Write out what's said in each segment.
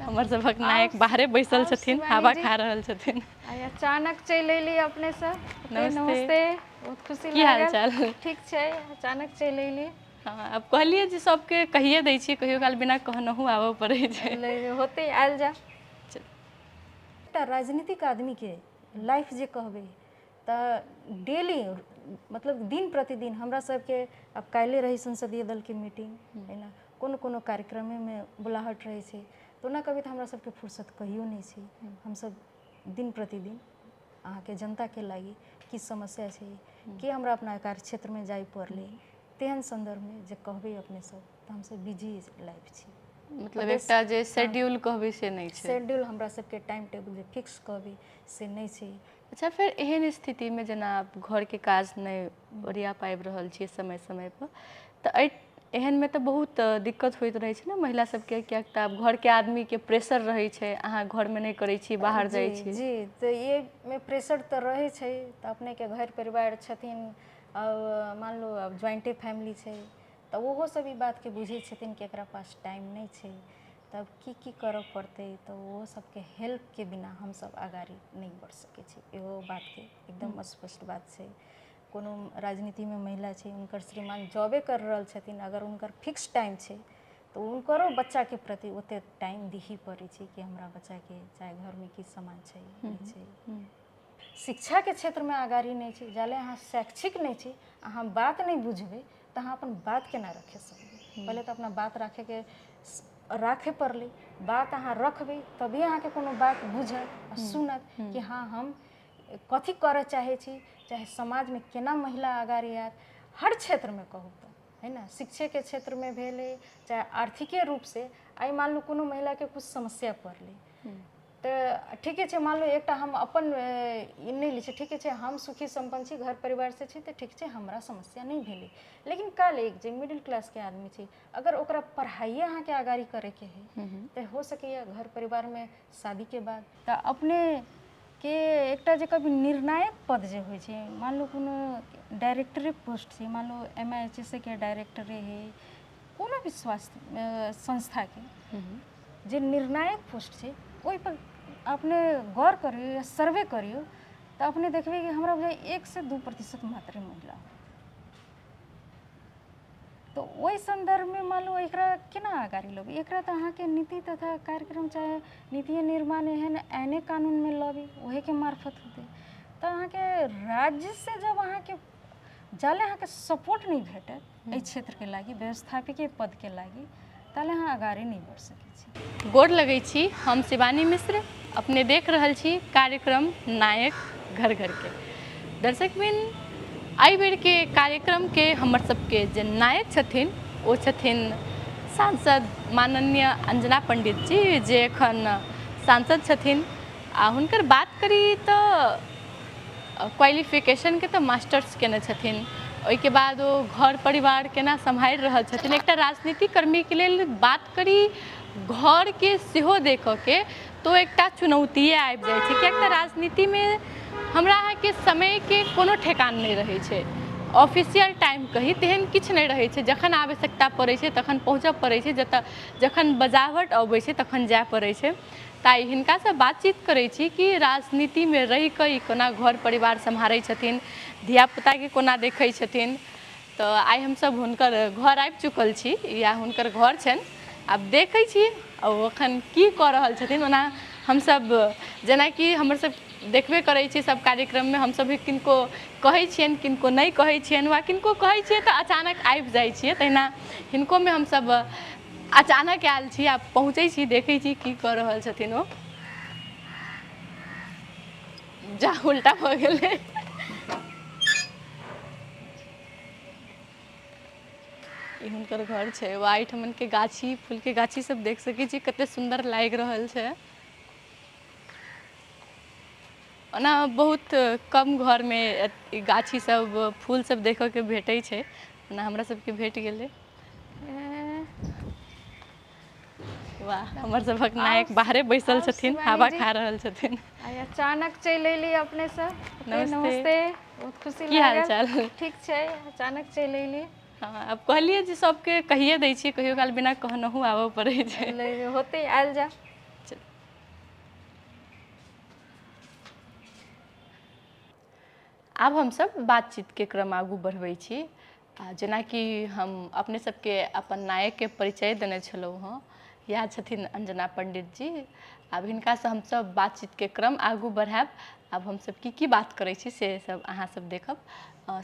हमर सभक नायक बाहरे बैसल छथिन, हवा खा रहल छथिन। आइ अचानक चलि अयली अपने सब। नमस्ते। नमस्ते, बहुत खुशी की हाल लागल। चाल? ठीक छै, अचानक चलि अयली। हँ, आब कहलियै जे सबके कहिए दै छियै, कहियो काल बिना कहनहु आबऽ पड़ै छै। होतै, आयल जा। एकटा राजनीतिक आदमीके लाइफ जे कहबै तऽ डेली, मतलब दिन प्रतिदिन हमरा सबके, आब काल्हिए रही संसदीय दलके मीटिंग, एना कोनो कोनो कार्यक्रमेमे बुलाहट रहै छै, तऽ ओना कभी तऽ हमरा सबके फुर्सत कहियो नहि छै। हमसब दिन प्रतिदिन अहाँके जनताके लागि की समस्या छै, की हमरा अपना कार्य क्षेत्रमे जाय पड़लै, तेहन सन्दर्भमे जे कहबै अपने सब तऽ हमसब बिजी लाइफ छी। मतलब एकटा जे शेड्यूल कहबै से नहि छै। शेड्यूल हमरा सबके टाइम टेबुल जे फिक्स कहबै से नहि छै। अच्छा, फेर एहन स्थितिमे जेना आब घरके काज नहि ओरिया पाबि रहल छियै समय समयपर, तऽ एहि एहनमे तऽ बहुत दिक्कत होइत रहै छै ने महिला सबके, किएक तऽ आब घरके आदमीके प्रेशर रहै छै, अहाँ घरमे नहि करै छी, बाहर जाइ छी। जी, तऽ एहिमे प्रेशर तऽ रहै छै। तऽ अपनेके घर परिवार छथिन, मान लू आब ज्वाइंटे फैमिली छै, तऽ ओहो सब ई बातके बुझै छथिन कि एकरा पास टाइम नहि छै, तब की की करऽ पड़तै। तऽ ओहो सबके हेल्पके बिना हमसब अगाड़ी नहि बढ़ि सकै छी, इहो बातके एकदम स्पष्ट बात छै। कोनो राजनीतिमे महिला छै, हुनकर श्रीमान जॉबे कर रहल छथिन, अगर हुनकर फिक्स टाइम छै तऽ हुनकरो बच्चाके प्रति ओते टाइम दिही पड़ै छै कि हमरा बच्चाके चाहे घरमे की सामान छै नहि छै। शिक्षाके क्षेत्रमे अगाड़ी नहि छै। जाले अहाँ शैक्षिक नहि छी, अहाँ बात नहि बुझबै, तऽ अहाँ अपन बात केना रखे सकबै? पहिले तऽ अपना बात राखैके राखे पड़लै। बात अहाँ रखबै तभी अहाँके कोनो बात बुझत आ सुनत कि हँ, हम कथी करऽ चाहै छी, चाहे समाजमे केना महिला अगाड़ी आयत, हर क्षेत्रमे कहू तऽ है ने, शिक्षेके क्षेत्रमे भेलै चाहे आर्थिके रूपसँ। आइ मान लू कोनो महिलाके किछु समस्या पड़लै तऽ ठीके छै, मान लू एकटा हम अपन ई नहि लै छी, ठीके छै, हम सुखी सम्पन्न छी, घर परिवारसँ छी, तऽ ठीक छै, हमरा समस्या नहि भेलै। लेकिन काल्हि एक जे मिडिल क्लासके आदमी छै, अगर ओकरा पढ़ाइए अहाँके अगाड़ी करैके हइ, तऽ हो सकैए घर परिवारमे शादीके बाद तऽ अपनेके एकटा जे कभी निर्णायक पद जे होइ छै, मान लू कोनो डायरेक्टरे पोस्ट छै, मान लू M I H S A के डायरेक्टरे हइ, कोनो भी स्वास्थ्य संस्थाके जे निर्णायक पोस्ट छै, ओहिपर अपने गौर करियौ या सर्वे करियौ तऽ अपने देखबै कि हमरा बुझाइए 1 से 2% मात्रे महिला। तऽ ओहि सन्दर्भमे मान लू एकरा केना अगाड़ी लबै एकरा? तऽ अहाँके नीति तथा कार्यक्रम चाहे नीतिए निर्माण एहन एहने कानूनमे लबै, ओहेके मार्फत होतै। तऽ अहाँके राज्यसँ जब अहाँके जाले अहाँके सपोर्ट नहि भेटत एहि क्षेत्रके लागि, व्यवस्थापिके पदके लागि, ताले अहाँ अगाड़ी नहि बढ़ि सकै छी। गोर लगै छी, हम शिवानी मिश्र, अपने देख रहल छी कार्यक्रम नायक घर घरके। दर्शकबिन, एहि बेरके कार्यक्रमके हमर सबके जे नायक छथिन ओ छथिन सांसद माननीय अंजना पंडित जी, जे एखन सांसद छथिन। आ हुनकर बात करी तऽ क्वालिफिकेशनके तऽ मास्टर्स केने छथिन। ओहिके बाद ओ घर परिवार केना सम्हारि रहल छथिन, एकटा राजनीतिक कर्मीके लेल बात करी घरके सेहो देखऽके तऽ ओ एकटा चुनौतिए आबि जाइ छै, किएक तऽ राजनीतिमे हमरा अहाँके समयके कोनो ठेकान नहि रहै छै। ऑफिसियल टाइम कही तेहन किछु नहि रहै छै। जखन आवश्यकता पड़ै छै तखन पहुँचऽ पड़ै छै, जतऽ जखन बजावट अबै छै तखन जाय पड़ै छै। तऽ आइ हिनकासँ बातचीत करै छी कि राजनीतिमे रहिकऽ ई कोना घर परिवार सम्हारै छथिन, धियापुताके कोना देखै छथिन। तऽ आइ हमसभ हुनकर घर आबि चुकल छी, या हुनकर घर छनि। आब देखै छी ओ एखन की कऽ रहल छथिन। ओना हमसभ जेनाकि हमर सब देखबे करै छी, सब कार्यक्रममे हमसभ भी किनको कहै छियनि, किनको नहि कहै छियनि, वा किनको कहै छियै तऽ अचानक आबि जाइ छियै, तहिना हिनकोमे हमसभ अचानक आयल छी। आब पहुँचै छी, देखै छी की कऽ रहल छथिन ओ। जा, उल्टा भऽ गेलै। ई हुनकर घर छै। वा, एहिठमनके गाछी, फूलके गाछी सब देख सकै छी, कते सुन्दर लागि रहल छै। ओना बहुत कम घरमे ई गाछी सब, फूल सब देखऽके भेटै छै, ओना हमरा सबके भेट गेलै। वाह, हमर सभक नायक बाहरे बैसल छथिन, हवा खा रहल छथिन। आइ अचानक चलि अयली अपने सब। नमस्ते। नमस्ते, बहुत खुशी की हाल लागल। चाल? ठीक छै, अचानक चलि अयली। हँ, आब कहलियै जे सबके कहिए दै छियै, कहियो काल बिना कहनहु आबऽ पड़ै छै। होतै, आयल जा। आब हमसब बातचीतके क्रम आगू बढ़बै छी। आ जेनाकि हम अपने सबके अपन नायकके परिचय देने छलहुँ हँ, इएह छथिन अंजना पंडित जी। आब हिनकासँ हमसब बातचीतके क्रम आगू बढ़ायब। आब हमसब की की बात करै छी से सब अहाँ सब देखब।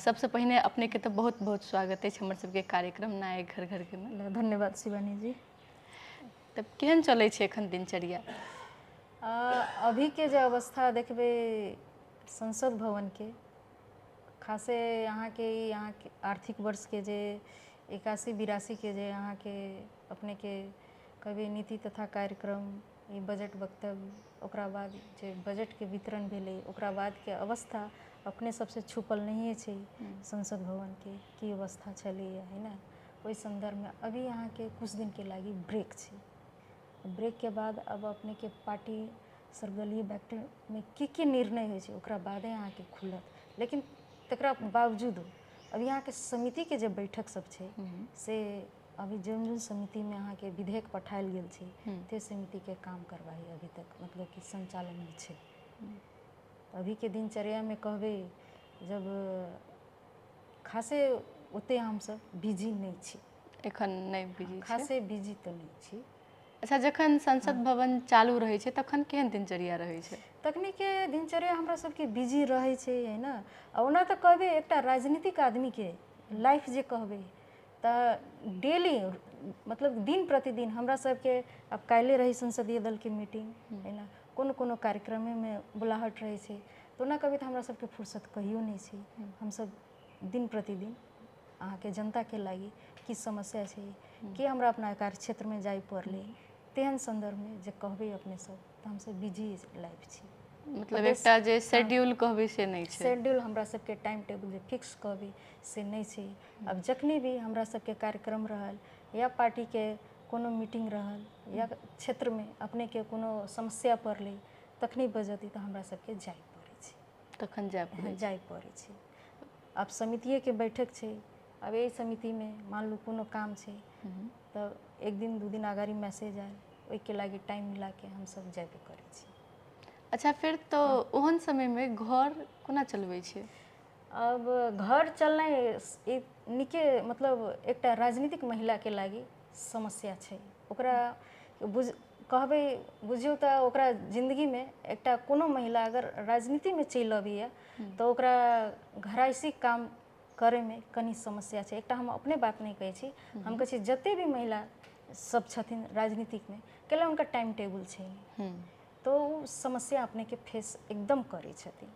सबसँ पहिने अपनेके तऽ बहुत बहुत स्वागत अछि हमर सबके कार्यक्रम नायक घर घरके मे। धन्यवाद शिवानी जी। तब केहन चलै छै एखन दिनचर्या? अभीके जे अवस्था देखबै संसद भवनके, खासे अहाँके ई अहाँके आर्थिक वर्षके जे 81 82के जे अहाँके अपनेके कहबै नीति तथा कार्यक्रम, ई बजट वक्तव्य, ओकरा बाद जे बजटके वितरण भेलै, ओकरा बादके अवस्था अपने सबसँ छुपल नहिए छै। संसद भवनके की अवस्था छलैए है ने, ओहि सन्दर्भमे अभी अहाँके किछु दिनके लागि ब्रेक छै। ब्रेकके बाद अब अपनेके पार्टी सर्वदलीय बैठकमे की की निर्णय होइ छै ओकरा बादे अहाँके खुलत। लेकिन तकरा बावजूदो अभी अहाँके समितिके जे बैठक सब छै से अभी जौन जौन समितिमे अहाँके विधेयक पठायल गेल छै ते समितिके काम करवाही अभी तक मतलब कि सञ्चालनमे छै। अभीके दिनचर्यामे कहबै जब खासे ओते हमसब बिजी नहि छी। एखन नहि बिजी? खासे बिजी तऽ नहि छी। अच्छा, जखन संसद भवन चालू रहै छै तखन केहन दिनचर्या रहै छै? तखनीके दिनचर्या हमरा सबके बिजी रहै छै है ने। आ ओना तऽ कहबै एकटा राजनीतिक आदमीके लाइफ जे कहबै तऽ डेली मतलब दिन प्रतिदिन हमरा सबके, आब काल्हि रही संसदीय दलके मीटिंग है ने, कोनो कोनो कार्यक्रमेमे बुलाहट रहै छै, तऽ ओना कहबै तऽ हमरा सबके फुर्सत कहियो नहि छै। हमसब दिन प्रतिदिन अहाँके जनताके लागि की समस्या छै, की हमरा अपना कार्य क्षेत्रमे जाय पड़लै, तेहन सन्दर्भमे जे कहबै अपने सब तऽ हमसब बिजी लाइफ छी। मतलब एकटा जे शेड्यूल कहबै से नहि छै? शेड्यूल हमरा सबके टाइम टेबुल जे फिक्स कहबै से नहि छै। आब जखनी भी हमरा सबके कार्यक्रम रहल या पार्टीके कोनो मीटिंग रहल या क्षेत्रमे अपनेके कोनो समस्या पड़लै, तखनी बजती तऽ हमरा सबके जाय पड़ै छै। तखन जाय पड़ै? जाय पड़ै छै। आब समितिएके बैठक छै, आब एहि समितिमे मान लू कोनो काम छै तऽ एक दिन दू दिन अगाडि मैसेज आयल, ओहिके लागि टाइम मिलाके हमसब जेबे करै छी। अच्छा, फेर तऽ ओहन समयमे घर कोना चलबै छियै? अब घर चलनाइ ई नीके मतलब एकटा राजनीतिक महिलाके लागि समस्या छै। ओकरा बुझ कहबै बुझियौ तऽ ओकरा जिन्दगीमे एकटा कोनो महिला अगर राजनीतिमे चलि अबैए तऽ ओकरा घरायसी काम करैमे कनि समस्या छै। एकटा हम अपने बात नहि कहै छी, हम कहै छी जते भी महिला सब छथिन राजनीतिकमे, कैला हुनका टाइम टेबुल छै तऽ ओ समस्या अपनेके फेस एकदम करै छथिन।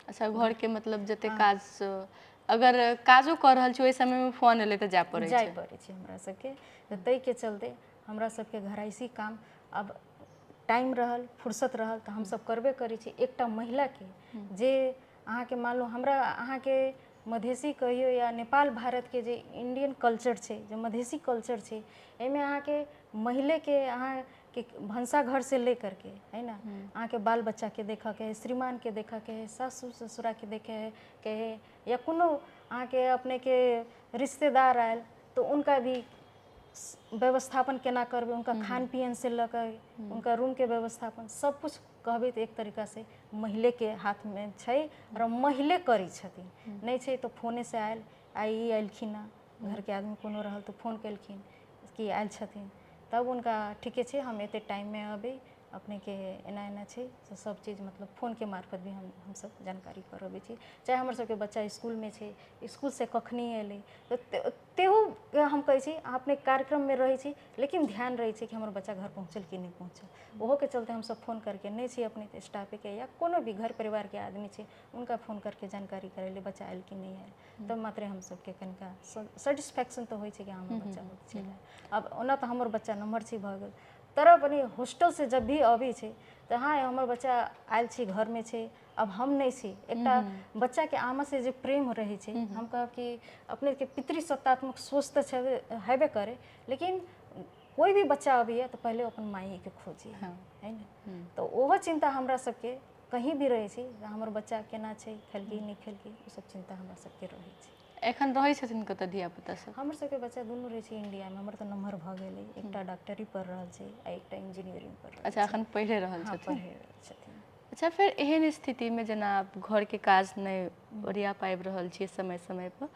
अच्छा, घरके मतलब जते काज, अगर काजो कऽ रहल छी ओहि समयमे फोन एलै तऽ जाय पड़ै? जाय पड़ै छै हमरा सबके। तऽ ताहिके चलते हमरा सबके घरायसी काम अब टाइम रहल, फुर्सत रहल तऽ हमसब करबे करै छी। एकटा महिलाके जे अहाँके मान लू हमरा अहाँके मधेसी कहियौ या नेपाल भारतके जे इण्डियन कल्चर छै, जे मधेसी कल्चर छै, एहिमे अहाँके महिलेके अहाँके भनसाघरसँ ले करके है ने अहाँके बाल बच्चाके देखऽके हइ, श्रीमानके देखऽके हइ, सासु ससुराके देखैके हइ, या कोनो अहाँके अपनेके रिश्तेदार आयल तऽ उनका भी व्यवस्थापन केना करबै, हुनका खान पियनसँ लऽ कऽ हुनका रूमके व्यवस्थापन सब किछु कहबै तऽ एक तरीकासँ महिलेके हाथमे छै आओर महिले करै छथिन। नहि छै तऽ फोनेसँ आयल, आइ ई अयलखिन हँ, घरके आदमी कोनो रहल तऽ फोन केलखिन कि आयल छथिन, तब हुनका ठीके छै हम एते टाइममे अबै, अपनेके एना एना छै से सब चीज मतलब फोनके मार्फत भी हम हमसब जानकारी करबै छी। चाहे हमर सबके बच्चा इसकुलमे छै, इसकुलसँ कखनी अयलै तऽ तेहू हम कहै छी अहाँ अपने कार्यक्रममे रहै छी लेकिन ध्यान रहै छै कि हमर बच्चा घर पहुँचल कि नहि पहुँचल। ओहोके चलते हमसब फोन करके नहि छी अपने स्टाफके या कोनो भी घर परिवारके आदमी छै उनका फोन करके जानकारी करैले बच्चा आयल कि नहि आयल, तब मात्रे हमसबके कनिका सेटिस्फैक्शन तऽ होइ छै कि हमर बच्चा चलि आयल। आब ओना तऽ हमर बच्चा नम्हर छै भऽ गेल, तर पनि हॉस्टलसँ जब भी अबै छै तऽ हँ हमर बच्चा आयल छै, घरमे छै, अब हम नहि छी। एकटा बच्चाके आमासँ जे प्रेम रहै छै, हम कहब कि अपनेके पितृसत्तात्मक सोच तऽ छेबे हेबे करै, लेकिन कोइ भी बच्चा अबैए तऽ पहिले अपन माइके खोजैए है ने, तऽ ओहो चिन्ता हमरा सबके कहीं भी रहै छै, हमर बच्चा केना छै, खेलकै नहि खेलकै, ओ सब चिन्ता हमरा सबके रहै छै। एखन रहै छथिन कतऽ धिया पुता सब? हमर सबके बच्चा दुनू रहै छै इंडियामे। हमर तऽ नम्हर भऽ गेलै, एकटा डॉक्टरी पढ़ि रहल छै आ एकटा इंजीनियरिंग पढ़ि रहल। अच्छा, एखन पढ़ि रहल छथिन? पढ़ि रहल छथिन। अच्छा, फेर एहन स्थितिमे जेना आब घरके काज नहि ओरिया पाबि रहल छियै समय समयपर,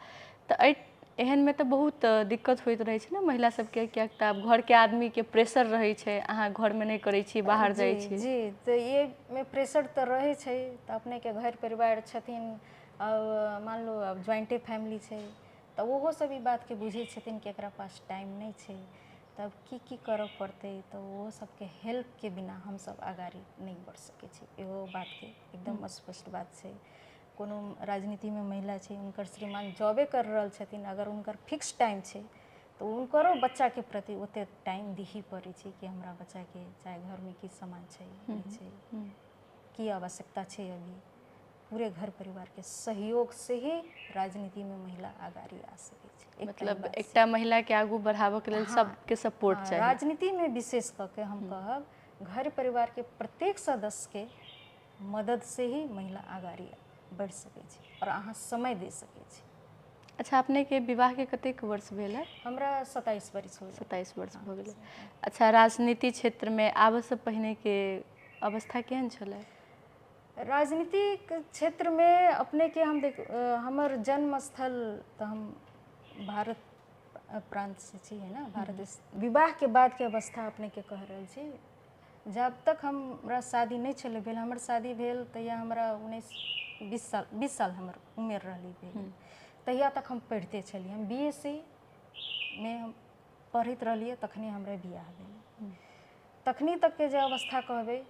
तऽ एहि एहनमे तऽ बहुत दिक्कत होइत रहै छै ने महिला सबके, किएक तऽ आब घरके आदमीके प्रेशर रहै छै, अहाँ घरमे नहि करै छी, बाहर जाइ छी। जी, तऽ एहिमे प्रेशर तऽ रहै छै। तऽ अपनेके घर परिवार छथिन, आओर मान लू आब ज्वाइंटे फैमिली छै, तऽ ओहो सब ई बातके बुझै छथिन कि एकरा पास टाइम नहि छै, तब की की करऽ पड़तै। तऽ ओहो सबके हेल्पके बिना हमसब अगाड़ी नहि बढ़ि सकै छी, इहो बातके एकदम स्पष्ट बात छै। कोनो राजनीतिमे महिला छै, हुनकर श्रीमान जॉबे कर रहल छथिन, अगर हुनकर फिक्स टाइम छै तऽ हुनकरो बच्चाके प्रति ओते टाइम दिही पड़ै छै कि हमरा बच्चाके चाहे घरमे की सामान छै, नहि छै, की आवश्यकता छै। अभी पूरे घर परिवारके सहयोग से ही राजनीतिमे महिला अगाड़ी आ सकै छै। मतलब एकटा महिलाके आगू बढ़ाबऽके लेल सबके सपोर्ट चाही राजनीतिमे, विशेष कऽ के हम कहब घर परिवारके प्रत्येक सदस्यके मदद से ही महिला अगाड़ी बढ़ि सकै छै आओर अहाँ समय दे सकै छी। अच्छा, अपनेके विवाहके कतेक वर्ष भेल है? हमरा 27 वर्ष हो। 27 वर्ष भऽ गेलै। अच्छा, राजनीति क्षेत्रमे आबऽसँ पहिनेके अवस्था केहन छलै? राजनीतिक क्षेत्रमे अपनेके हम देख, हमर जन्म स्थल तऽ हम भारत प्रान्तसँ छी, है ने, भारत। विवाहके बादके अवस्था अपनेके कहि रहल छी। जब तक हमरा शादी नहि छलै भेल, हमर शादी भेल तहिया हमरा 19 20 साल, 20 साल हमर उमेर रहली भेल, तहिया तक हम पढ़िते छलियै। हम BSc मे हम पढ़ैत रहलियै, तखने हमरा बियाह भेल। तखनी तकके जे अवस्था कहबै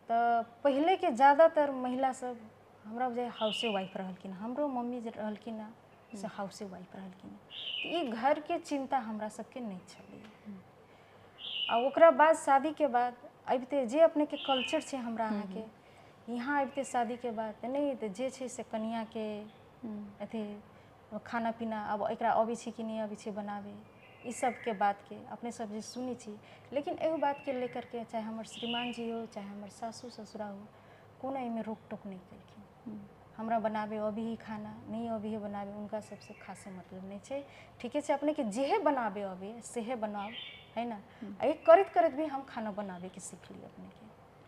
तऽ पहिलेके ज्यादातर महिला सब हमरा बुझाइए हाउसे वाइफ रहलखिन। हमरो मम्मी जे रहलखिन हँ से हाउसे वाइफ रहलखिन हँ, तऽ ई घरके चिन्ता हमरा सबके नहि छलै। आ ओकरा बाद शादीके बाद अबिते जे अपनेके कल्चर छै, हमरा अहाँके यहाँ अबिते शादीके बाद तऽ नहि तऽ जे छै से कनिआँके अथी खाना पीना, आब एकरा अबै छै कि नहि अबै छै बनाबै, ई सबके बातके अपने सब जे सुनै छी। लेकिन एहू बातके लेकर के चाहे हमर श्रीमान जी हो, चाहे हमर सासू ससुरा हो, कोनो एहिमे रोक टोक नहि केलखिन। हमरा बनाबे अभी ही खाना, नहि अभी ही बनाबे, हुनका सबसे खासे मतलब नहि छै। ठीके छै, अपनेके जेहे बनाबे अबै सेहे बनाउ, है ने। आ ई करैत करैत भी हम खाना बनाबेके सीखली अपनेके।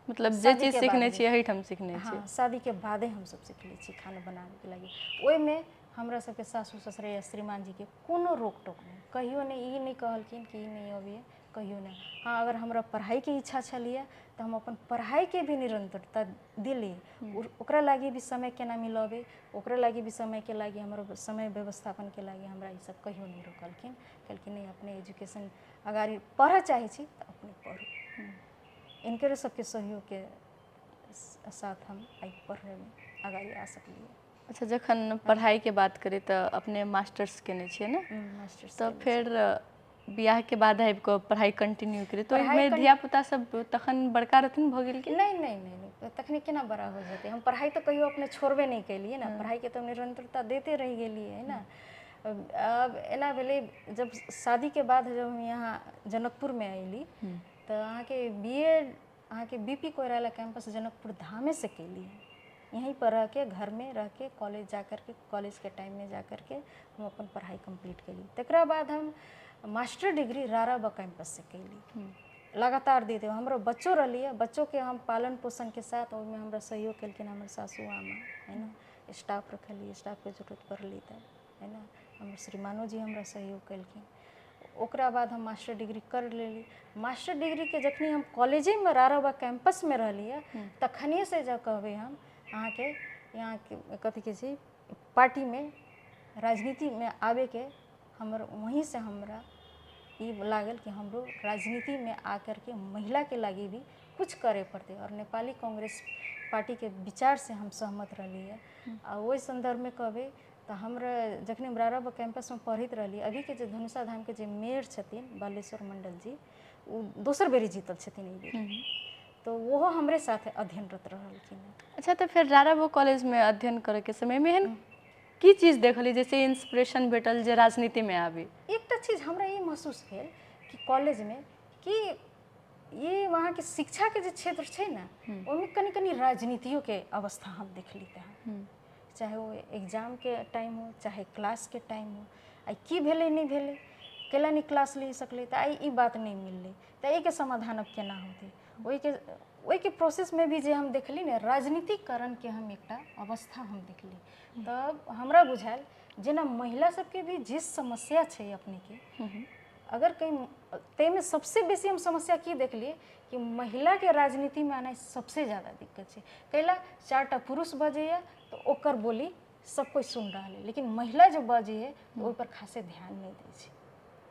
मतलब जे चीज सीखने छियै एहिठाम सीखने छियै? हँ, शादीके बादे हमसब सीखले छी खाना बनाबेके लागि। ओहिमे हमरा सबके सासू ससुर या श्रीमान जीके कोनो रोक टोक नहि, कहियो नहि ई नहि कहलखिन कि ई नहि अबैए, कहियो नहि। हँ, अगर हमरा पढ़ाइके इच्छा छलैए तऽ हम अपन पढ़ाइके भी निरन्तरता देली। ओकरा लागि भी समय केना मिलबै, ओकरा लागि भी समयके लागि, हमर समय व्यवस्थापनके लागि हमरा ई सब कहियो नहि रोकलखिन। कहलखिन नहि, अपने एजुकेशन अगाड़ी पढ़ऽ चाहै छी तऽ अपने पढ़ू। इनकरे सबके सहयोगके साथ हम आइ पढ़ैमे अगाड़ी आ सकलियै। अच्छा, जखन पढ़ाइके बात करी तऽ अपने मास्टर्स केने छियै ने? मास्टर्स। तऽ फेर बियाहके बाद आबि कऽ पढ़ाइ कंटिन्यू करी तऽ ओहिमे धिया पुता सब तखन बड़का रहथिन भऽ गेल कि? नहि नहि नहि नहि, तखने केना बड़ा हो जेतै? हम पढ़ाइ तऽ कहियो अपने छोड़बे नहि केलियै ने, पढ़ाइके तऽ निरन्तरता दैते रहि गेलियै, है ने। आब एना भेलै, जब शादीके बाद जब हम यहाँ जनकपुरमे अयली तऽ अहाँके BA अहाँके BP Koirala campus Janakpur धामेसँ केली। यहीं पर रह के, घरमे रह के, कॉलेज जा करके, कॉलेजके टाइममे जा करके हम अपन पढ़ाइ कम्प्लीट केली। तकरा बाद हम मास्टर डिग्री राराबा कैंपससँ केली। लगातार दैत हमरो बच्चो रहलियै, बच्चोके हम पालन पोषणके साथ ओहिमे हमरा सहयोग केलखिन हमर सासू आमा, है ने। स्टाफ रखलियै, स्टाफके जरूरत पड़लै तऽ, है ने, हमर श्रीमानो जी हमरा सहयोग केलखिन। ओकरा बाद हम मास्टर डिग्री कर लेली। मास्टर डिग्रीके जखनी हम कॉलेजेमे राराबा कैंपसमे रहलियै तखनिएसँ जँ कहबै हम अहाँके यहाँके कथी कहै छै पार्टीमे राजनीतिमे आबैके हमर वहीँसँ हमरा ई लागल कि हमरो राजनीतिमे आ करके महिलाके लागि भी कुछ करे पड़तै। आओर नेपाली कांग्रेस पार्टीके विचारसँ हम सहमत रहलियै। आ ओहि सन्दर्भमे कहबै तऽ हमरा जखन हम राराबा कैंपसमे पढ़ैत रहली, अभीके जे धनुषा धामके जे मेयर छथिन बालेश्वर मंडल जी, ओ दोसर बेरी जीतल छथिन एहि बेर, तऽ ओहो हमरे साथ अध्ययनरत रहलखिन। अच्छा, तऽ फेर राराबो कॉलेजमे अध्ययन करैके समयमे एहन की चीज देखली जैसे इंस्पिरेशन भेटल जे राजनीतिमे आबी? एकटा चीज हमरा ई महसूस भेल कि कॉलेजमे कि ई वहाँके शिक्षाके जे क्षेत्र छै ने, ओहिमे कनि कनि राजनीतियोके अवस्था हम देखली। तऽ चाहे ओ एग्जामके टाइम हो, चाहे क्लासके टाइम हो, आइ की भेलै, नहि भेलै, कैला नहि क्लास ले सकलै, तऽ आइ ई बात नहि मिललै, तऽ एहिके समाधान आब केना होतै, ओहिके ओहिके प्रोसेसमे भी जे हम देखली ने, राजनीतिकरणके हम एकटा अवस्था हम देखली, तब हमरा बुझायल जेना महिला सबके भी जे समस्या छै अपनेके, अगर कहीं ताहिमे सबसे बेसी हम समस्या की देखलियै कि महिलाके राजनीतिमे आनाइ सबसे ज्यादा दिक्कत छै। कैला 4टा पुरुष बजैए तऽ ओकर बोली सब कोइ सुनि रहल है, लेकिन महिला जे बजै है तऽ ओहिपर खासे ध्यान नहि दै छै।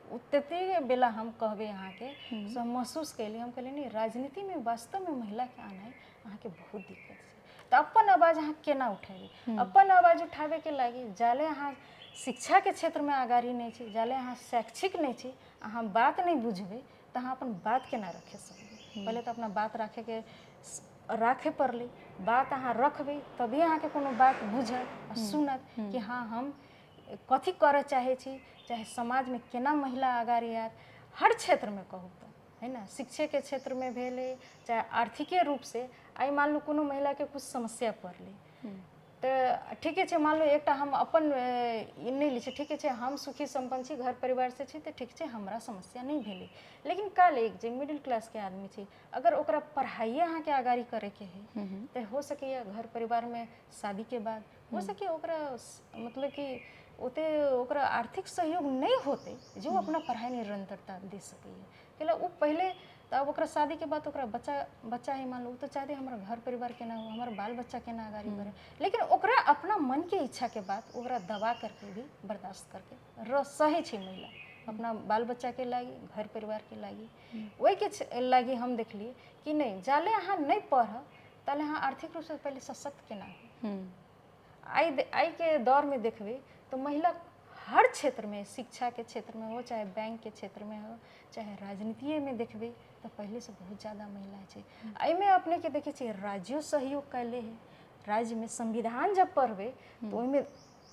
ओ ततेक बेला हम कहबै अहाँके से हम महसूस कयली। हम कहलियै नहि, राजनीतिमे वास्तवमे महिलाके आनाइ अहाँके बहुत दिक्कत छै। तऽ अपन आवाज अहाँ केना उठेबै? अपन आवाज उठाबैके लागि जाले अहाँ शिक्षाके क्षेत्रमे अगाड़ी नहि छी, जाले अहाँ शैक्षिक नहि छी, अहाँ बात नहि बुझबै तऽ अहाँ अपन बात केना रखे सकबै? पहिले तऽ अपना बात राखैके राखे पड़लै। बात अहाँ रखबै तभी अहाँके कोनो बात बुझत आ सुनत कि हँ हम कथी करऽ चाहै छी, चाहे समाजमे केना महिला अगाड़ी आयत हर क्षेत्रमे कहू तऽ है ने, शिक्षेके क्षेत्रमे भेलै चाहे आर्थिके रूपसँ। आइ मान लू कोनो महिलाके किछु समस्या पड़लै तऽ ठीके छै, मान लू एकटा हम अपन ई नहि लै छी, ठीके छै हम सुखी सम्पन्न छी, घर परिवारसँ छी तऽ ठीक छै, हमरा समस्या नहि भेलै। लेकिन काल्हि एक जे मिडिल क्लासके आदमी छै, अगर ओकरा पढ़ाइए अहाँके अगाड़ी करैके हइ तऽ हो सकैए घर परिवारमे शादीके बाद हो सकैए ओकरा मतलब कि ओते ओकरा आर्थिक सहयोग नहि होतै जे ओ अपना पढ़ाइ निरन्तरता दे सकैए। कैला ओ पहिले तऽ आब ओकरा शादीके बाद ओकरा बच्चा बच्चा है, मान लो ओ तऽ चाहते हमर घर परिवार केना हो, हमर बाल बच्चा केना अगाड़ी बढ़े, लेकिन ओकरा अपना मनके इच्छाके बात ओकरा दबा करके भी बर्दाश्त करके रह सही छै महिला अपना बाल बच्चाके लागि, घर परिवारके लागि। ओहिके लागि हम देखलियै कि नहि, जाले अहाँ नहि पढ़ब ताले अहाँ आर्थिक रूपसँ पहिले सशक्त केना हो। आइके दौरमे देखबै तऽ महिला हर क्षेत्रमे, शिक्षाके क्षेत्रमे हो चाहे बैंकके क्षेत्रमे हो चाहे राजनीतिएमे देखबै तऽ पहिलेसँ बहुत ज्यादा महिला छै। एहिमे अपनेके देखै छियै राज्यो सहयोग कयले हइ। राज्यमे संविधान जब पढ़बै तऽ ओहिमे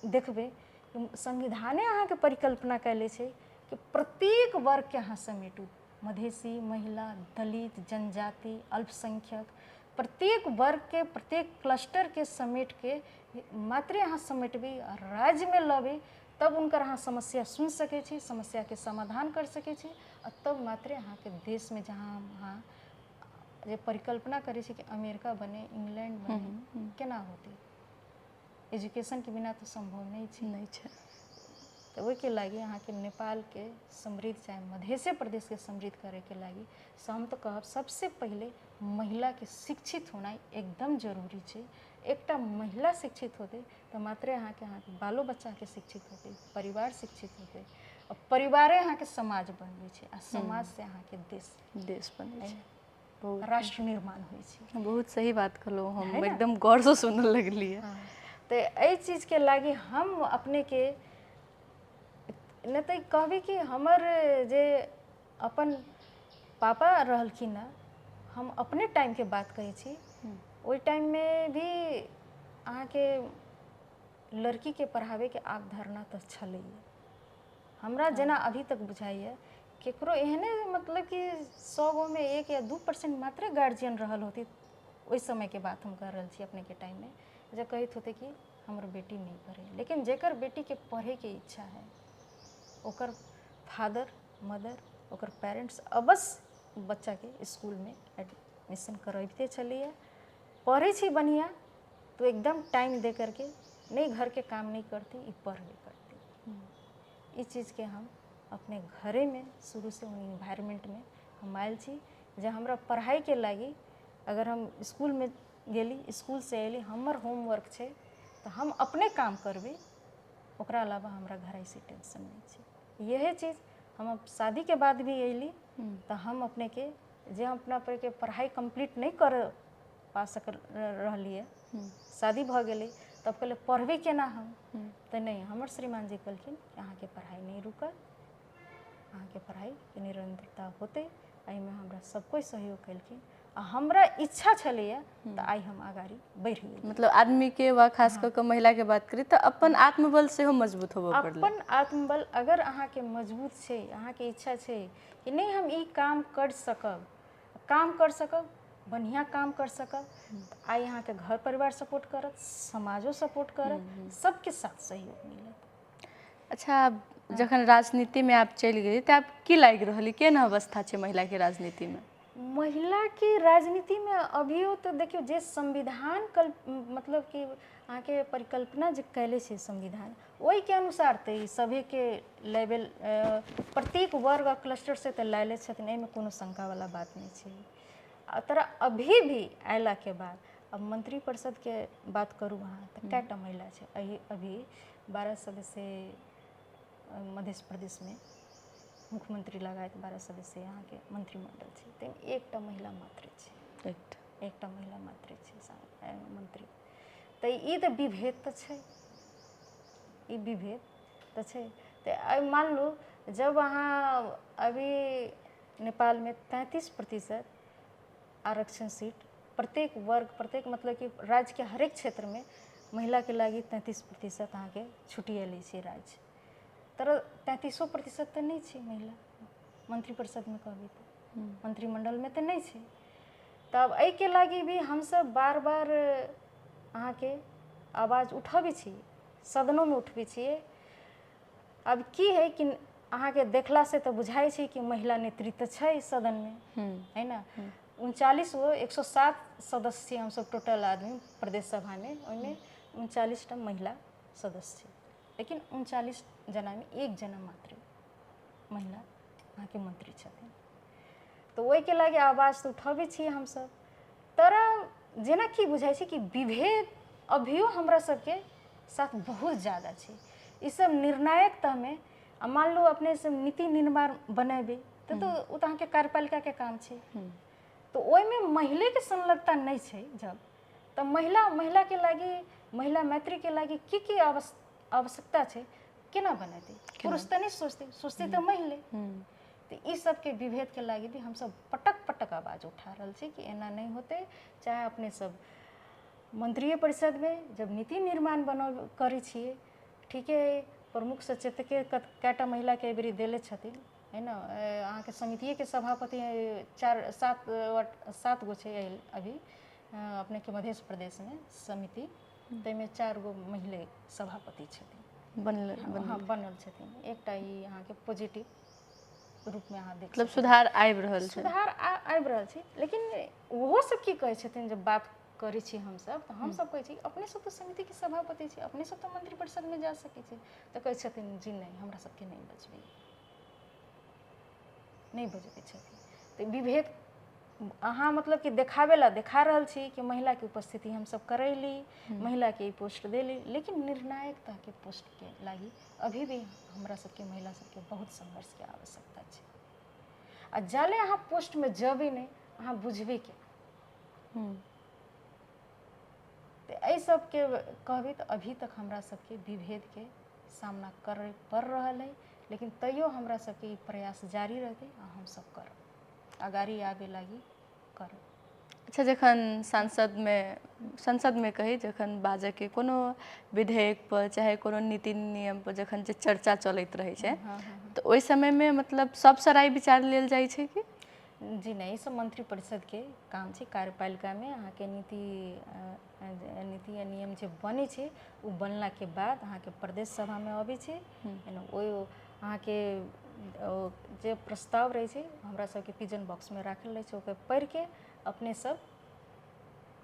देखबै कि संविधाने अहाँके परिकल्पना कयले छै कि प्रत्येक वर्गके अहाँ समेटू, मधेसी, महिला, दलित, जनजाति, अल्पसंख्यक, प्रत्येक वर्गके प्रत्येक क्लस्टरके समेटके मात्रे अहाँ समेटबै आ राज्यमे लबै तब हुनकर अहाँ समस्या सुनि सकै छी, समस्याके समाधान कर सकै छी, आ तब मात्रे अहाँके देशमे जहाँ अहाँ जे परिकल्पना करै छी कि अमेरिका बने, इंग्लैंड बने, केना होतै? एजुकेशनके बिना तऽ सम्भव नहि छै। नहि छै। तऽ ओहिके लागि अहाँके नेपालके समृद्ध चाहे मधेसे प्रदेशके समृद्ध करैके लागि से हम तऽ कहब सबसे पहिले महिलाके शिक्षित होनाइ एकदम जरूरी छै। एकटा महिला शिक्षित होतै तऽ मात्रे अहाँके अहाँके बालो बच्चाके शिक्षित होतै, परिवार शिक्षित होतै, आ परिवारे अहाँके समाज बनबै छै, आ समाजसँ अहाँके देश देश बनै छै, बहुत राष्ट्र निर्माण होइ छै। बहुत सही बात कहलहुँ, हम एकदम गौरसँ सुनऽ लगलियै। तऽ एहि चीजके लागि हम अपनेके नहि तऽ कहबै कि हमर जे अपन पापा रहलखिन हँ, हम अपने टाइमके बात कहै छी, ओहि टाइममे भी अहाँके लड़कीके पढ़ाबैके अवधारणा तऽ छलैए। हमरा जेना अभी तक बुझाइए केकरो एहने मतलब कि 100 गोमे 1 या 2% मात्रे गार्जियन रहल होती, ओहि समयके बात हम कहि रहल छी अपनेके टाइममे, जे कहैत होतै कि हमर बेटी नहि पढ़े। लेकिन जेकर बेटीके पढ़ैके इच्छा है ओकर फादर मदर ओकर पेरेंट्स अवश्य बच्चाके इसकुलमे एडमिशन करबिते छलैए। पढ़ै छी बढ़िआँ तो एकदम टाइम दे करके, नहि घरके काम नहि करती, ई पढ़बे करती। ई चीजके हम अपने घरेमे शुरूसँ ओहि इन्वायरमेंटमे हम आयल छी जे हमरा पढ़ाइके लागि अगर हम इसकुलमे गेली, इसकुलसँ अयली, हमर होमवर्क छै तऽ हम अपने काम करबै, ओकरा अलावा हमरा घर ऐसे टेंशन नहि छै। इएह चीज हम अब शादीके बाद भी अयली तऽ हम अपनेके जे हम अपना परके पढ़ाइ कम्प्लीट नहि कर पा सक रहलियै, शादी भऽ गेलै तब कहलियै पढ़बै केना हम, तऽ नहि, हमर श्रीमान जी कहलखिन कि अहाँके पढ़ाइ नहि रुकत, अहाँके पढ़ाइके निरन्तरता होतै। एहिमे हमरा सब कोइ सहयोग केलखिन आ हमरा इच्छा छलैए तऽ आइ हम अगाड़ी बढ़ि गेली। मतलब आदमीके वा खास कऽ कऽ महिलाके बात करी तऽ अपन आत्मबल सेहो मजबूत होबऽ पड़लै। अपन आत्मबल अगर अहाँके मजबूत छै, अहाँके इच्छा छै कि नहि हम ई काम कर सकब, काम कर सकब, बढ़िआँ काम कर सकब, तऽ आइ अहाँके घर परिवार सपोर्ट करत, समाजो सपोर्ट करत, सबके साथ सहयोग मिलत। अच्छा, जखन राजनीतिमे आप चलि गेलियै तऽ आब की लागि रहल है, केहन अवस्था छै महिलाके राजनीतिमे? महिलाके राजनीतिमे अभियो तऽ देखियौ जे संविधान कल मतलब कि अहाँके परिकल्पना जे कयले छै संविधान, ओहिके अनुसार तऽ ई सभेके लेवल प्रत्येक वर्ग आ क्लस्टरसँ तऽ लायले छथिन, एहिमे कोनो शङ्कावला बात नहि छै। आ तर अभी भी अयलाके बाद अब मंत्री परिषदके बात करू अहाँ तऽ कएटा महिला छै? अभी 12 सदस्य मध्य प्रदेशमे मुख्यमंत्री लगायत 12 सदस्य अहाँके मंत्रिमंडल छै, ताहिमे एकटा महिला मात्र छै। एकटा महिला मात्र छै मंत्री। तऽ ई तऽ विभेद तऽ छै, ई विभेद तऽ छै। तऽ आइ मान लू जब अहाँ अभी नेपालमे 33% आरक्षण सीट प्रत्येक वर्ग प्रत्येक मतलब कि राज्यके हरेक क्षेत्रमे महिलाके लागि 33% अहाँके छुटिएले छै राज्य, तर 33% तऽ नहि छै महिला मंत्रिपरिषदमे, कहबै तऽ मंत्रिमंडलमे तऽ नहि छै। तब एहिके लागि भी हमसब बार बार अहाँके आवाज उठबै छी, सदनोमे उठबै छियै। अब की है कि अहाँके देखलासँ तऽ बुझाइ छै कि महिला नेतृत्व छै सदनमे, है ने? 39 गो 107 सदस्य छियै हमसब टोटल आदमी प्रदेश सभामे, ओहिमे 39टा महिला सदस्य छै, लेकिन 39 जनामे एक जना मात्र महिला अहाँके मंत्री छथिन। तऽ ओहिके लागि आवाज तऽ उठबै छियै हमसब, तर जेना की बुझाइ छै कि विभेद अभियो हमरा सबके साथ बहुत ज्यादा छै। ई सब निर्णायक तहमे आ मान लू अपने सब नीति निर्माण बनेबै तऽ ओ तऽ अहाँके कार्यपालिकाके काम छै, तऽ ओहिमे महिलेके संलग्नता नहि छै जब, तऽ महिलाके लागि महिला मैत्रीके लागि की की आवश्यकता छै केना बनेतै? पुरुष तऽ नहि सोचतै, सोचतै तऽ मैले। तऽ ई सबके विभेदके लागि भी हमसब पटक पटक आवाज उठा रहल छी कि एना नहि होतै। चाहे अपने सब मंत्रिए परिषदमे जब नीति निर्माण बना करै छियै, ठीके प्रमुख सचेतके कएटा महिलाके एहिबेरी देले छथिन, है ने? अहाँके समितिएके सभापति 4 7 7 गो छै अभी अपनेके मध्य प्रदेशमे समिति, ताहिमे 4 गो मैले सभापति छथिन। बनल? हँ, बनल छथिन। एकटा ई अहाँके पॉजिटिव रूपमे अहाँ देख मतलब सुधार आबि रहल छै। सुधार आबि रहल छै, लेकिन ओहो सब की कहै छथिन, जब बात करै छी हमसब तऽ हमसब कहै छी अपने सब तऽ समितिके सभापति छी, अपने सब तऽ मंत्रिपरिषदमे जा सकै छी, तऽ कहै छथिन जी नहि, हमरा सबके नहि बजबै, नहि बजबै छथिन। तऽ विभेद अहाँ मतलब कि देखाबै ला देखा रहल छी कि महिलाके उपस्थिति हमसब करैली, महिलाके ई पोस्ट देली, लेकिन निर्णायक तहके पोस्टके लागि अभी भी हमरा सबके महिला सबके बहुत संघर्षके आवश्यकता छै। आ जाले अहाँ पोस्टमे जेबै नहि, अहाँ बुझबै के? तऽ एहि सबके कहबै तऽ अभी तक हमरा सबके विभेदके सामना करय पड़ि रहल अइ, लेकिन तैयो हमरा सबके ई प्रयास जारी रहतै आ हमसब करब, अगाड़ी आबे लागी करब। अच्छा, जखन संसदमे कही जखन बाजऽके कोनो विधेयक पर चाहे कोनो नीति नियम पर जखन जे चर्चा चलैत रहै छै, तऽ ओहि समयमे मतलब सब सराय विचार लेल जाइ छै कि? जी नहि, ई सब मंत्रिपरिषदके काम छै। कार्यपालिकामे अहाँके नीति नीति आ नियम जे बनै छै, ओ बनलाके बाद अहाँके प्रदेश सभामे अबै छै। ओहि अहाँके जे प्रस्ताव रहै छै, हमरा सबके पिजन बॉक्समे राखल रहै छै, ओकर पढ़िके अपने सब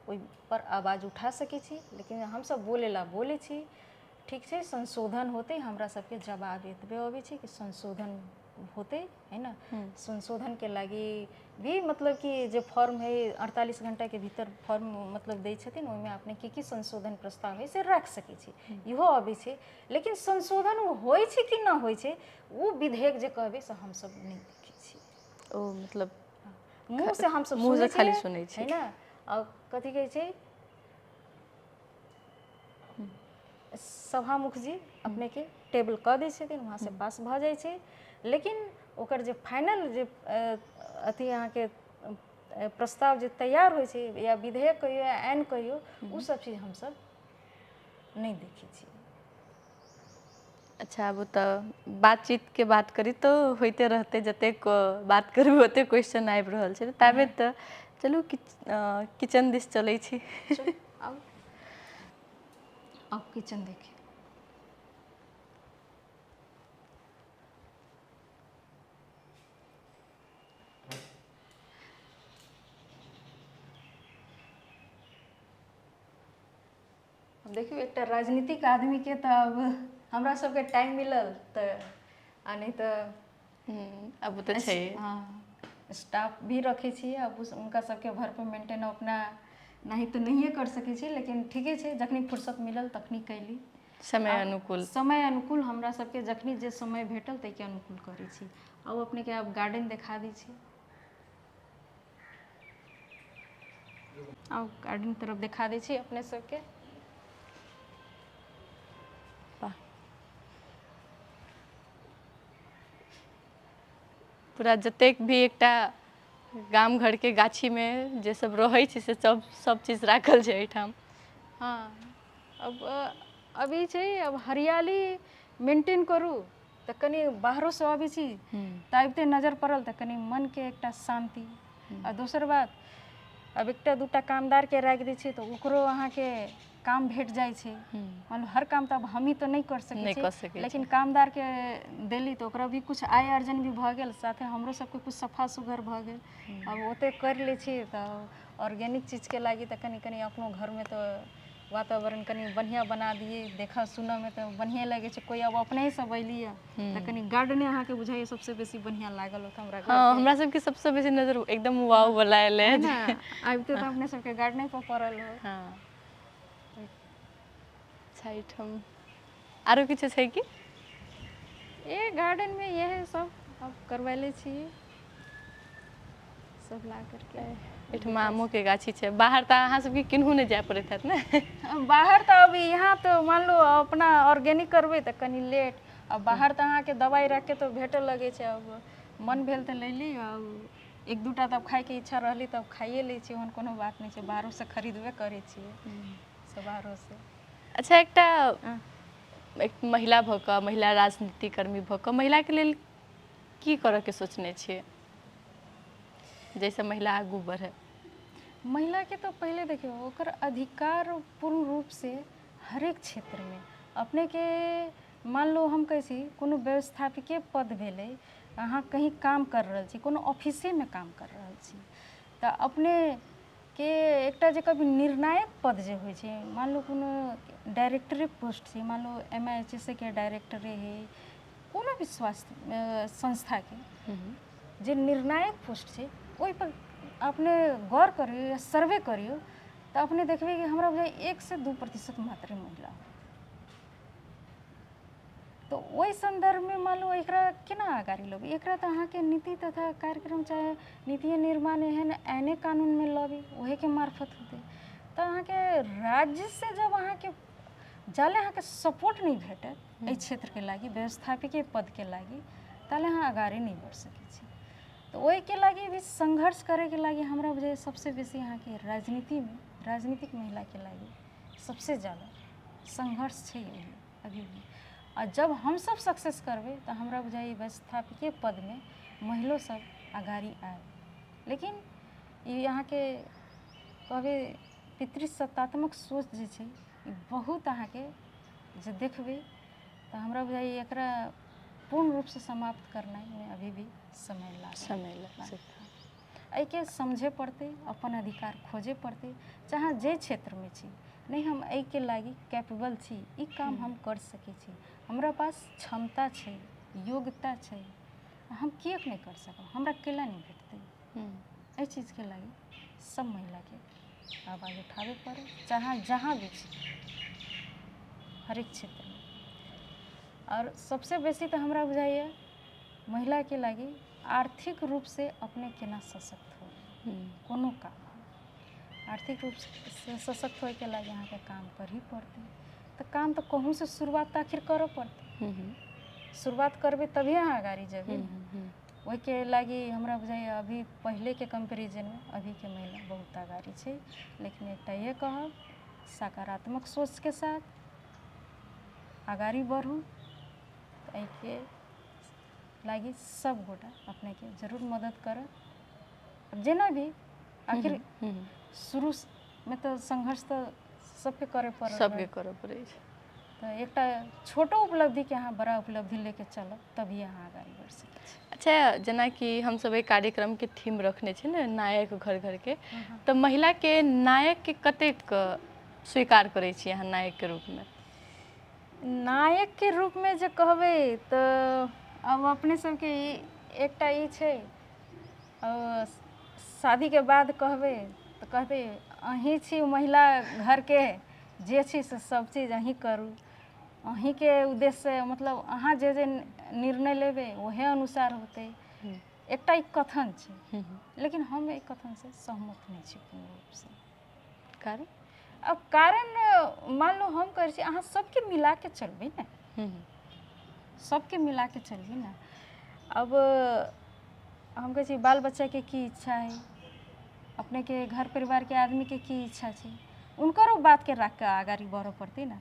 ओहि पर आवाज उठा सकै छी। लेकिन हमसब बोलै ला बोलै छी, ठीक छै, संशोधन होतै, हमरा सबके जवाब एतबे अबै छै कि संशोधन होतै, है ने? संशोधनके लागि भी मतलब कि जे फॉर्म है, 48 घंटाके भीतर फॉर्म मतलब दै छथिन, ओहिमे अपने की की संशोधन प्रस्ताव है से राखि सकै छी, इहो अबै छै। लेकिन संशोधन ओ होइ छै कि नहि होइ छै, ओ विधेयक जे कहबै से हमसब नहि देखै छी। ओ मतलब मुँह से हमसब मुँह से सुनै खाली छियै, सुनै छी। है ने? आ कथी कहै छै, सभामुख जी अपनेके टेबल कऽ दै छथिन, वहाँसँ पास भऽ जाइ छै, लेकिन ओकर जे फाइनल जे अथी अहाँके प्रस्ताव जे तैयार होइ छै या विधेयक कहियौ या आइन कहियौ, ओ सब चीज हमसब नहि देखै छियै। अच्छा, आब तऽ बातचीतके बात करी तऽ होइते रहतै, जतेक बात करबै ओतेक क्वेश्चन आबि रहल छै। ताबे तऽ चलू किचन दिस चलै छी। चलू, आउ आउ, किचन देखियौ। देखियौ, एकटा राजनीतिक आदमीके तऽ आब हमरा सबके टाइम मिलल तऽ, आ नहि तऽ आब तऽ छै। हँ, स्टाफ भी रखै छियै। आब हुनका सबके घर पर मेंटेन अपना नहि तऽ नहिए कर सकै छी, लेकिन ठीके छै, जखनी फुर्सत मिलल तखनी कैली। समय अनुकूल। समय अनुकूल, हमरा सबके जखनी जे समय भेटल ताहिके अनुकूल करै छी। आब अपनेके आब गार्डन देखा दै छी। आब गार्डन तरफ देखा दै छी अपने सबके। वाह, पूरा जतेक भी एकटा गाम घरके गाछीमे जे सब रहै छै से सब सब चीज राखल छै एहिठाम। हँ, अब अभी छै, अब हरियाली मेंटेन करू तऽ कनि बाहरोसँ अबै छी तऽ आबिते नजर पड़ल तऽ कनि मनके एकटा शान्ति। आ दोसर बात, आब एकटा दूटा कामदारके राखि दै छियै तऽ ओकरो अहाँके काम भेट जाइ छै। मान हर काम तऽ आब हमही तऽ नहि कर सकै छी, लेकिन कामदारके देली तऽ ओकरा भी कुछ आय अर्जन भी भऽ गेल, साथे हमरो सबके कुछ सफा सुघर भऽ गेल। आब ओतेक करि लै छी तऽ ऑर्गेनिक चीजके लागि तऽ कनि कनि अपनो घरमे तऽ वातावरण कनि बढ़िआँ बना दियै। देखऽ सुनऽमे तऽ बढ़िएँ लगै छै। कोइ आब अपने सब अयली तऽ कनि गार्डने अहाँके बुझाइए सबसँ बेसी बढ़िआँ लागल होत हमरा। हँ, हमरा सबके सबसँ बेसी नजर एकदम वाव वाला एलै ने, आबिते तऽ अपने सबके गार्डने पर पड़ल हो। हँ, अच्छा, एहिठाम आरो किछु छै की? ए गार्डनमे इएह सब अब करबैले छी सब ला करके। एहिठमा आमोके गाछी छै। बाहर तऽ अहाँ सबके केनहु नहि जाय पड़ैत हैत ने? बाहर तऽ अभी यहाँ तऽ मान लो अपना ऑर्गेनिक करबै तऽ कनि लेट, आ बाहर तऽ अहाँके दवाइ राखिके तऽ भेटऽ लगै छै। अब मन भेल तऽ लैली, आ एक दूटा तब खायके इच्छा रहली तब खाइए लै छी, ओहन कोनो बात नहि छै। बाहरोसँ खरीदबे करै छियै सब बाहरोसँ। अच्छा, एकटा एक महिला भऽ कऽ, महिला राजनीतिकर्मी भऽ कऽ महिलाके लेल की करऽके सोचने छियै जाहिसँ महिला आगू बढ़े? महिलाके तऽ पहिले देखियौ, ओकर अधिकार पूर्ण रूपसँ हरेक क्षेत्रमे अपनेके, मान लो हम कहै छी कोनो व्यवस्थापिके पद भेलै, अहाँ कहीँ काम कर रहल छी, कोनो ऑफिसेमे काम कर रहल छी, तऽ अपनेके एकटा जे कभी निर्णायक पद जे होइ छै, मान लो कोनो डायरेक्टरे पोस्ट छै, मान लो M I H S A के डायरेक्टरे हइ, कोनो भी स्वास्थ्य संस्थाके जे निर्णायक पोस्ट छै, ओहिपर अपने गौर करियौ या सर्वे करियौ तऽ अपने देखबै कि हमरा बुझाइए 1 से 2% मात्रे महिला। तऽ ओहि सन्दर्भमे मान लो एकरा केना अगाड़ी लबै? एकरा तऽ अहाँके नीति तथा कार्यक्रम चाहे नीतिए निर्माण एहन एहने कानूनमे लबै, ओहेके मार्फत होतै। तऽ अहाँके राज्यसँ जब अहाँके जाले अहाँके सपोर्ट नहि भेटत एहि क्षेत्रके लागि, व्यवस्थापिके पदके लागि, ताले अहाँ अगाड़ी नहि बढ़ि सकै छी। तऽ ओहिके लागि भी संघर्ष करैके लागि हमरा बुझाइए सबसँ बेसी अहाँके राजनीतिमे राजनीतिक महिलाके लागि सबसँ ज्यादा संघर्ष छै अभी भी। आ जब हमसब सक्सेस करबै तऽ हमरा बुझाइए व्यवस्थापिके पदमे महिलो सब अगाड़ी आयत। लेकिन ई अहाँके कहबै पितृसत्तात्मक सोच जे छै, ई बहुत अहाँके जे देखबै तऽ हमरा बुझाइए एकरा पूर्ण रूपसँ समाप्त करनाइमे अभी भी समय लागत। समय लागत। एहिके समझे पड़तै, अपन अधिकार खोजे पड़तै, चाहे जे क्षेत्रमे छी। नहि, हम एहिके लागि कैपेबल छी, ई काम हम कर सकै छी, हमरा पास क्षमता छै, योग्यता छै, हम किएक नहि कर सकब, हमरा केला नहि भेटतै? एहि चीजके लागि सब महिलाके आवाज उठाबे पड़ै, जहाँ जहाँ भी छी, हरेक क्षेत्रमे। आओर सबसँ बेसी तऽ हमरा बुझाइए महिलाके लागि आर्थिक रूपसँ अपने केना सशक्त हो। कोनो काम हो, आर्थिक रूपसँ सशक्त होइके लागि अहाँके काम करही पड़तै। तऽ काम तऽ कहूँसँ शुरुआत तऽ आखिर करऽ पड़तै। शुरुआत करबै तभिए अहाँ अगाड़ी जेबै। ओहिके लागि हमरा बुझाइए अभी पहिलेके कम्पेरिजनमे अभीके महिला बहुत अगाड़ी छै। लेकिन एकटा इएह कहब, सकारात्मक सोचके साथ अगाड़ी बढ़ू। तऽ एहिके लागि सब गोटा अपनेके जरूर मदद करत, जेना भी आखिर शुरूमे तऽ संघर्ष तऽ सबके करय पड़ल। सबके करऽ पड़ै छै। तऽ एकटा छोटो उपलब्धिके अहाँ बड़ा उपलब्धि लेके चलब, तभी अहाँ अगाड़ी बढ़ि सकै छी। अच्छा, जेनाकि हमसब एहि कार्यक्रमके थीम रखने छी ने, नायक घर घरके, तऽ महिलाके नायकके कतेक स्वीकार करै छी अहाँ नायकके रूपमे? नायकके रूपमे जे कहबै तऽ आब अपने सबके ई एकटा ई छै, शादीके बाद कहबै तऽ कहतै अहीँ छी महिला घरके, जे छी से सब चीज अहीँ करू, अहीँके उद्देश्यसँ मतलब अहाँ जे जे निर्णय लेबै ओहे अनुसार होतै। एकटा ई कथन छै, लेकिन हम एहि कथनसँ सहमत नहि छी पूर्ण रूपसँ। कारण? अब कारण मान लो हम कहै छी अहाँ सबके मिलाके चलबै ने, सबके मिलाके चलबै ने। अब हम कहै छी बाल बच्चाके की इच्छा है, अपनेके घर परिवारके आदमीके की इच्छा छै, हुनकरो बातके राखि कऽ आगाड़ी बढ़ऽ पड़तै ने।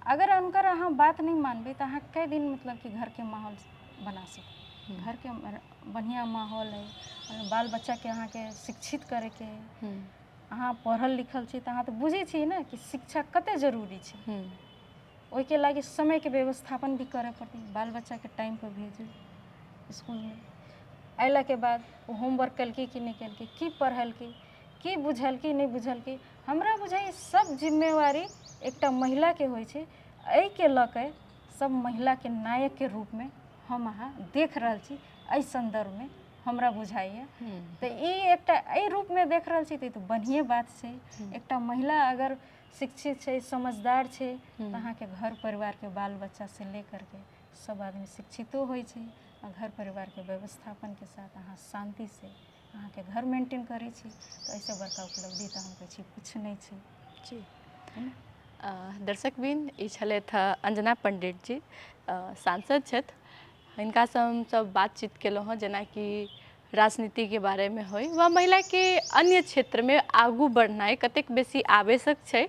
अगर हुनकर अहाँ बात नहि मानबै तऽ अहाँ कै दिन मतलब कि घरके माहौल बना सकबै। घरके बढ़िआँ माहौल है, बाल बच्चाके अहाँके शिक्षित करैके है। अहाँ पढ़ल लिखल छी तऽ अहाँ तऽ बुझै छी ने कि शिक्षा कते जरूरी छै। ओहिके लागि समयके व्यवस्थापन भी करऽ पड़तै। बाल बच्चाके टाइमपर भेजू इसकुलमे, अयलाके बाद ओ होमवर्क केलकै कि नहि केलकै, की पढ़लकै, की बुझलकै नहि बुझलकै। हमरा बुझाइए सब जिम्मेवारी एकटा महिलाके होइ छै। एहिके लऽ कऽ सब महिलाके नायकके रूपमे हम अहाँ देख रहल छी। एहि सन्दर्भमे हमरा बुझाइए तऽ ई एकटा एहि रूपमे देख रहल छी तऽ ई तऽ बढ़िएँ बात छै। एकटा महिला अगर शिक्षित छै, समझदार छै, तऽ अहाँके घर परिवारके बाल बच्चासँ ले करके सब आदमी शिक्षितो होइ छै आ घर परिवारके व्यवस्थापनके साथ अहाँ शान्तिसँ अहाँके घर मेंटेन करै छी, तऽ एहिसँ बड़का उपलब्धि तऽ हम कहै छी किछु नहि छै। जी, दर्शकवृन्द, ई छलथि हँ अंजना पंडित जी, सांसद छथि। हिनकासँ हमसभ बातचीत केलहुँ हँ, जेनाकि राजनीतिके बारेमे होइ वा महिलाके अन्य क्षेत्रमे आगू बढ़नाइ कतेक बेसी आवश्यक छै,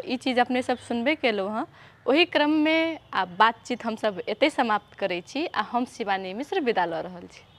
ई चीज अपने सब सुनबे केलहुँ हँ। ओहि क्रममे आब बातचीत हमसभ एतहि समाप्त करै छी आ हम शिवानी मिश्र विदा लऽ रहल छी।